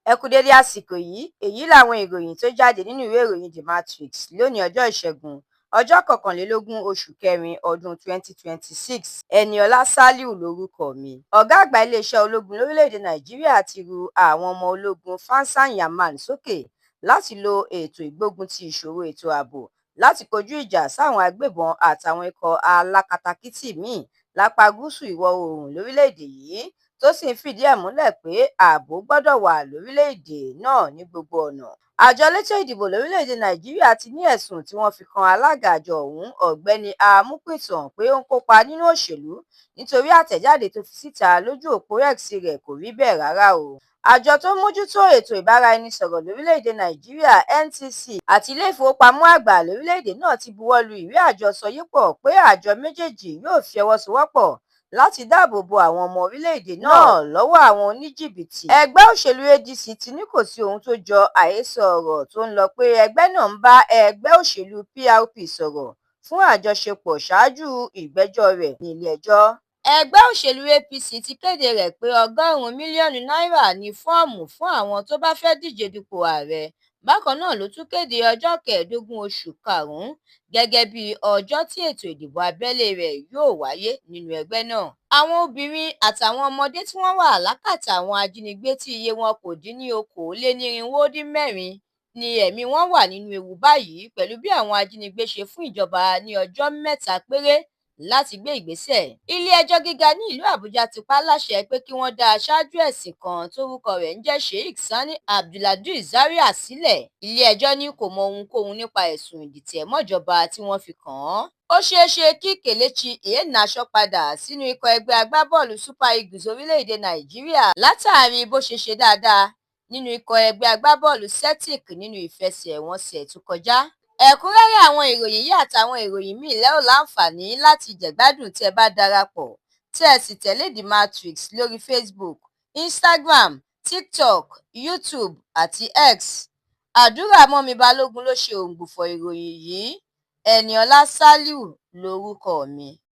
Ẹ kú dédé àsìkò yìí. Èyí làwọn ìròyìn tó jáde nínú ìwé ìròyìn The Matrix lónìí, ọjọ́ Ìṣẹ́gun, ọjọ́ 21 oṣù kẹrin ọdún 2026. Eniola Saliu lórúkọ mi. Ọ̀gá àgbà iléeṣẹ́ ológun lórílẹ̀‐èdè Nàìjíríà ti ru àwọn ọmọ ológun Fansar Yaman sókè láti lo ètò ìgbógun ti ìṣòro ètò ààbò láti kojú ìjà sáwọn agbébọn àtàwọn ikọ̀ alákatakítí míín lápá gúúsù ìwọ̀-oòrùn lórílẹ̀‐èdè yìí, tó sì ń fìdí ẹ̀ múlẹ̀ pé ààbò gbọ́dọ̀ wà lórílẹ̀‐èdè náà ní gbogbo ọ̀nà. Àjọ elétò ìdìbò lórílẹ̀‐èdè Nàìjíríà ti ní ẹ̀sùn tí wọ́n fi kan alága àjọ ọ̀hún, Ọ̀gbẹ́ni Amupitan, pé ó ń kópa nínú òṣèlú nítorí àtẹ̀jáde tó fi síta lójú òpó X rẹ̀ kò rí bẹ́ẹ̀ rárá o. Àjọ tó ń mójútó ètò ìbáraẹnisọ̀rọ̀ lórílẹ̀‐èdè Nàìjíríà, NTC, àti ilé ìfowópamọ́ àgbà lórílẹ̀‐èdè náà ti buwọ́ lu ìwé àjọsọyépọ̀ pé àjọ méjèèjì yóò fi ọwọ́ sowọ́pọ̀ láti dáàbò bo àwọn ọmọ orílẹ̀-èdè náà lọ́wọ́ àwọn oníjìbìtì. Ẹgbẹ́ òṣèlú ADC ti ní kò sí ohun tó jọ àhesọ ọ̀rọ̀ tó ń lọ pé ẹgbẹ́ náà ń bá ẹgbẹ́ òṣèlú PRP sọ̀rọ̀ fún àjọṣepọ̀ ṣáájú ìgbẹ́jọ́ rẹ̀ ní ilé-ẹjọ́. Ẹgbẹ́ òṣèlú APC ti kéde rẹ̀ pé ọgọ́rùn-ún mílíọ̀nù náírà ní fọ́ọ̀mù fún àwọn tó bá fẹ́ẹ́ díje dupò ààrẹ. Bákan náà ló tún kéde ọjọ́ 15 oṣù karùn-ún gẹ́gẹ́ bíi ọjọ́ tí ètò ìdìbò abẹ́lé rẹ̀ yóò wáyé nínú ẹgbẹ́ náà. Àwọn obìnrin àtàwọn ọmọdé tí wọ́n wà lákàtà àwọn ajínigbé tí iye wọn kò dín ní 464 ní ẹ̀mí wọn wà nínú ewu báyìí pẹ̀lú bí àwọn ajínigbé ṣe fún ìjọba ní ọjọ́ 3 péré láti gbé ìgbésẹ̀. Ilé-ẹjọ́ gíga ní ìlú Àbújá ti pa á láṣẹ pé kí wọ́n dá aṣáájú ẹ̀sìn kan tórúkọ rẹ̀ ń jẹ́ Sheikh Sani Abdulhadi Zaria sílẹ̀. Ilé-ẹjọ́ ní kò mọ ohunkóhun nípa ẹ̀sùn ìdìtẹ̀-mọ́jọba tí wọ́n fi kàn án. Ó ṣeé ṣe kí Kelechi Iheanacho padà sínú ikọ̀ ẹgbẹ́ agbábọ́ọ̀lù Super Eagles orílẹ̀-èdè Nàìjíríà látàrí bó ṣe ṣe dáadáa nínú ikọ̀ ẹgbẹ́ agbábọ́ọ̀lù Celtic nínú ìfẹsẹ̀wọnsẹ̀ tó kọjá. Ẹ̀kúnrẹ́rẹ́ àwọn ìròyìn yìí àtàwọn ìròyìn míì lẹ́ ó láǹfààní láti jẹ̀gbádùn tí ẹ bá darapọ̀ tẹ́ ẹ sì tẹ̀lé The Matrix lórí Facebook, Instagram, TikTok, YouTube àti X. Àdúrà mọ́mì Balógun ló ṣe òǹgbùfọ̀ ìròyìn yìí. Eniola Saliu lorúkọ mi.